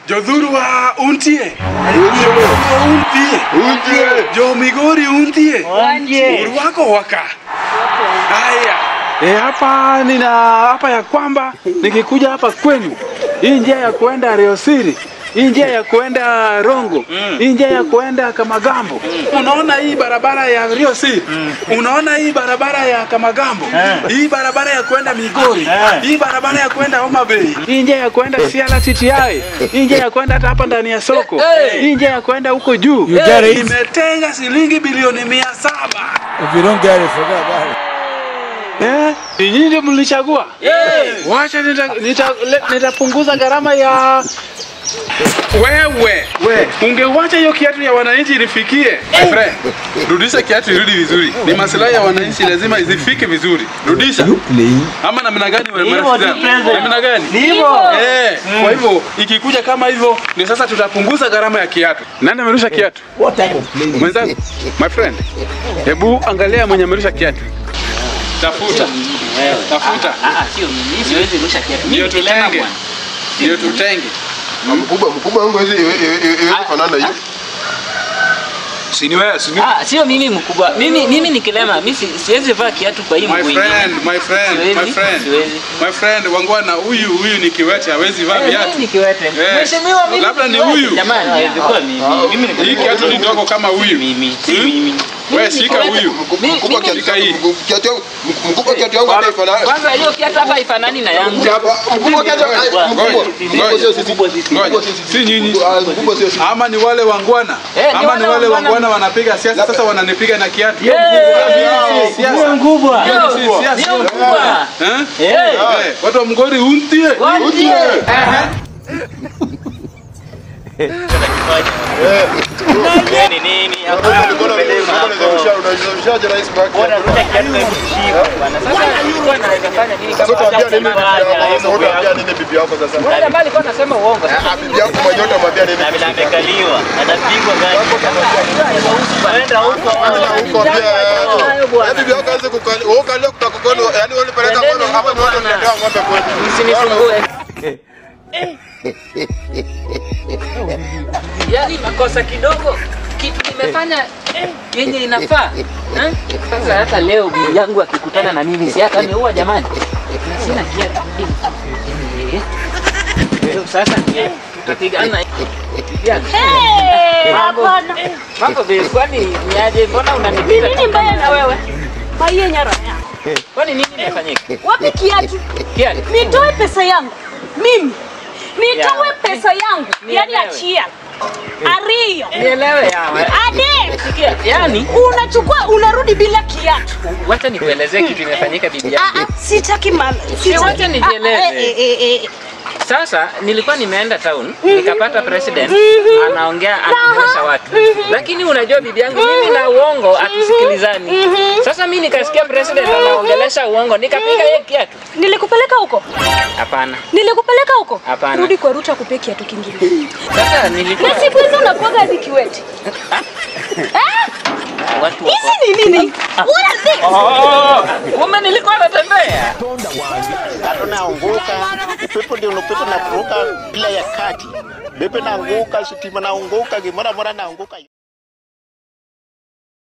Jodhurwa untie. Untie. Untie. Jo Migori untie. Untie. Urwako waka. Haya. Hapa nina hapa ya kwamba nikikuja hapa kwenu, hii njia ya kuenda Riosiri, hii njia ya kuenda Rongo, hii njia ya kuenda Kamagambo. Unaona hii barabara ya Riosiri, unaona hii barabara ya Kamagambo, hii barabara ya kuenda Migori, hii barabara ya kuenda Homa Bay, hii njia ya kuenda Siala TTI, hii njia ya kuenda hata hapa ndani ya soko, hii njia ya kuenda huko juu. Imetenga shilingi bilioni 700. If you don't get it, forget about it. Nyinyi ndio mlichagua? Wacha nitapunguza gharama ya wewe. Ungewacha hiyo kiatu ya wananchi ilifikie. Friend, rudisha kiatu irudi vizuri. Ni maslahi ya wananchi, lazima izifike vizuri. Rudisha. Ama namna gani wewe marafiki? Namna gani? Hivyo. Kwa hivyo ikikuja kama hivyo ni sasa tutapunguza gharama ya kiatu. Nani amerusha kiatu? What type of plane? Mwenzangu, my friend. Hebu angalia mwenye amerusha kiatu. Tafuta. Tafuta. Sio mimi, siwezi rusha kiatu. Ndio tutenge. Ndio tutenge. Mkubwa wangu hizi fanana hiyo. Si ni wewe, si ni? Sio mimi mkubwa. Mimi ni kilema. Mimi siwezi vaa kiatu kwa hii mguu. My friend. My friend, wangwana huyu ni kiwete, hawezi vaa viatu. Mimi ni kiwete. Mheshimiwa mimi. Labda ni huyu. Jamani, haiwezi kuwa mimi. Mimi ni hii kiatu ni ndogo kama huyu. Mimi. Si mimi. Wewe shika huyu. Mkubwa kiatu mkubwa kiatu yangu hata ifanani. Kwanza hiyo kiatu hata haifanani na yangu. Mkubwa kiatu mkubwa si nyinyi. Ama ni wale wangwana. Ama ni wale wangwana wanapiga siasa sasa wananipiga na kiatu. Siasa mkubwa. Siasa mkubwa. Watu wa Mgori untie. Untie. Nini Yaani makosa kidogo kitu nimefanya yenye inafaa. Sasa hata leo bibi yangu akikutana na mimi si hata niua jamani. Na sina kiatu. Sasa tutapigana. Hapana. Mambo vipi? Kwani niaje? Mbona unanipiga? Nini mbaya na wewe? Maiye nyara. Kwani nini imefanyika? Wapi kiatu? Kiatu. Nitoe pesa yangu. Mimi. Nitoe pesa yangu. Yaani achia. Ario. Nielewe yawa. Ade. Sikia, yani unachukua unarudi bila kiatu. Wacha nikuelezee kitu imefanyika bibi yangu. Sitaki mama. Wacha nijieleze. Sasa nilikuwa nimeenda town, nikapata president anaongea anaongelesha watu. Lakini unajua bibi yangu mimi na uongo atusikilizani. Sasa mimi nikasikia president anaongelesha uongo, nikapiga yeye kiatu. Nilikupeleka huko? Hapana. Nilikupeleka huko? Hapana. Rudi kwa Ruto akupe kiatu kingine. Sasa nilikuwa na siku hizo unakuwa hadi kiwete. Watu wako. Hizi ni nini? What are this? Kumbe nilikuwa natembea. Naanguka, upepo ndio unapepo na kuruka bila ya kati. Bepe naanguka, sitima naanguka, gimora mora naanguka.